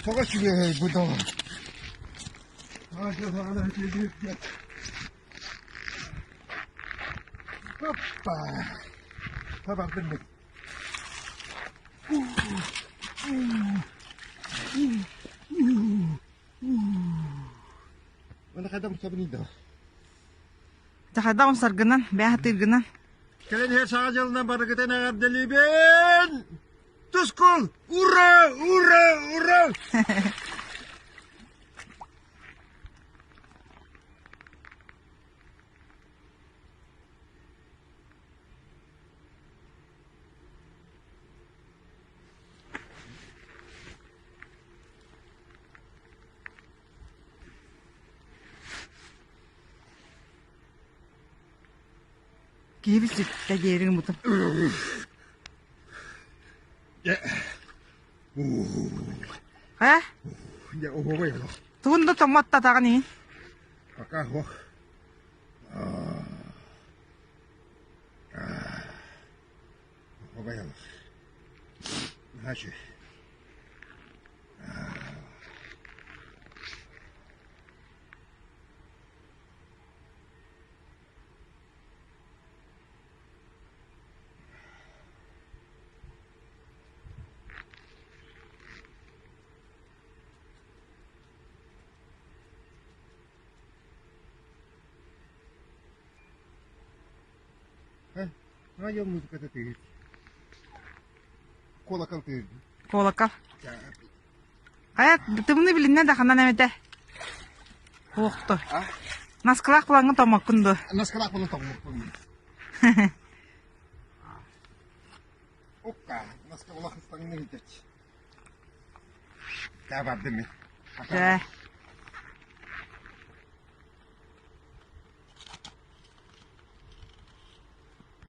Тоҕо үчүгэй бу доҕор. Оппа! Табардым мин. Маны хайдах умсабыный да? Хайдах умсаргынан, бэйэ сатыыргынан. Кэлэн иһэр саҥа дьылынан барыгытын эҕэрдэлиибин! Тускул! Ура! Ура! Ура! Киһибит сүттэ диэри гыммытым. Хайа? Дьэ, оһуобай олох. Тугун да тоҥмот татаҕын иһин. Пока оһох. Оһуобай олох. Наһаа үчүгэй. Радио музыката тыыр. Колокол тыыр. Колокол. Хайа, тымныы билиннэ да ханан эмэтэ? Туохто? Наскылаах булаҥҥын тоҥмоккун дуо? Наскылаах булан тоҥмоккун. Укка, наскылаах таҥныр итеч. Та бардым. Дьэ.